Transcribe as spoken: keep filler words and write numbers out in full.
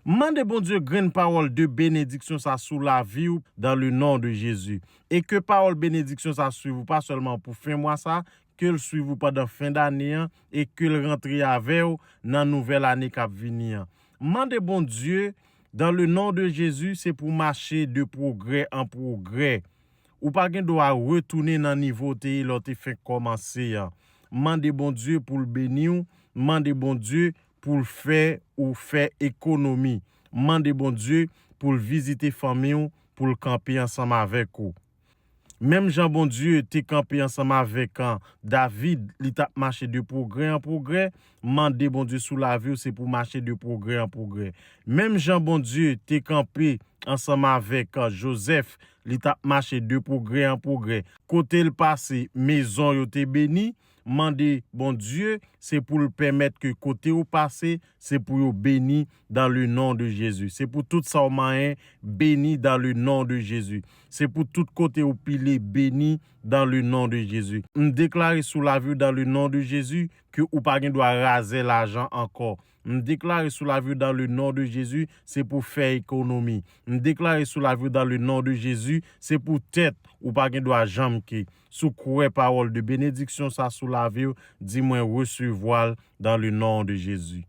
Mande Bondye grenn pawòl de benediksyon sa sou lavi w dans le nom de Jésus. E ke pawòl benediksyon sa swiv ou pa sèlman pou fen mwa sa, ke l swiv ou pandan fen dane an e ke l rantre avè w nan nouvèl ane k ap vini an. Mande Bondye dans le nom de Jésus, se pou mache de pwogrè an pwogrè. Ou pa gen dwa retounen nan nivo w te ye lè w te fenk kòmanse an. Mande Bondye pou l beni w, mande Bondye pou l fè ou fè ekonomi. Mande Bondye pou l vizite fanmi w, pou l kanpe ansanm avèk ou. Menm jan Bondye te kanpe ansanm avèk an David, li t ap mache de pwogrè an pwogrè, mande Bondye sou lavi w se pou mache de pwogrè an pwogrè. Menm jan Bondye te kanpe ansanm avèk an Jozèf, li t ap mache de pwogrè an pwogrè. Kote l pase, mezon yo te beni, mande Bondye se pou l pèmèt ke kote w pase, se pou yo beni dans le nom de Jésus. Se pou tout sa w manyen beni dans le nom de Jésus. Se pou tout kote w pile beni dans le nom de Jésus. M deklare sou lavi w dans le nom de Jésus ke ou pa gen dwa razè lajan ankò. M deklare sou lavi w dans le nom de Jésus, se pou fè ekonomi. M deklare sou lavi w dans le nom de Jésus, se pou tèt ou pa gen dwa janm ke. Si w kwè pawòl de benediksyon sa sou lavi w, di mwen resevwa l dans le nom de Jésus.